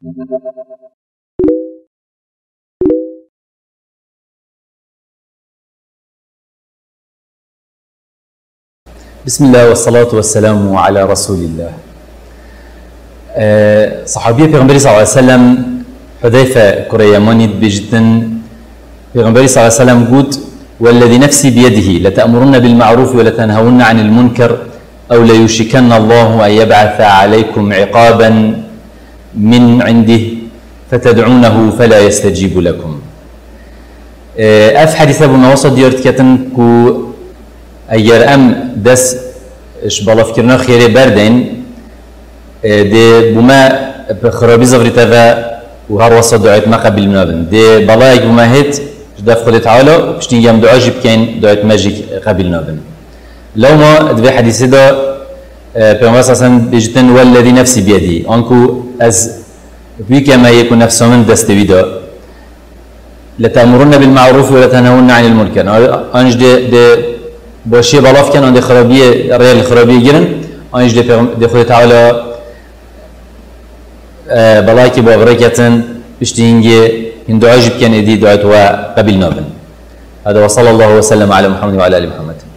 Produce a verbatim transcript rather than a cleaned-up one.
بسم الله والصلاة والسلام على رسول الله. Ee, Sahabiyê Pêxemberî sallallahu aleyhi ve sellem Hudeyfe kurê Yemanî dibêjitin, Pêxemberî sallallahu aleyhi ve sellem got: "والذي نفسي بيده لتأمرن بالمعروف ولتنهون عن المنكر أو ليوشكن الله أن يبعث عليكم عقابا من عنده فتدعونه فلا يستجيب لكم." Ee, ev hedîse bo me wisa diyar diketin ku eger em dest ji belavkirina xêrê berdên, e, dê bo me bi xirabî zivirîte ve û her wisa duayet me qebîl nabin. Dê belayek bo me hêt ji dev Xwedê Teala û piştî em dua jî bikeyn, duayet me jî qebîl nabin. Lewma di vê hedîsê de, e, Pêxember sallallahu aleyhi ve sellem bêjitin: "والذي نفسي بيده." Anku ez bûke me yê ku nefsa min destê wî de. "لتأمرن بالمعروف ولتنهون عن المنكر." An jî dê, dê başiyê belav ken, an dê xirabiyê, rê li xirabiyê girin, an jî dê pêxem-, dê Xwedê Teala, e, belayekî bo virêketin, piştî hingê hin dua jî bikin, êdî duayet we qebîl nabin. هذا وصلى الله وسلم على محمد وعلى آل محمد.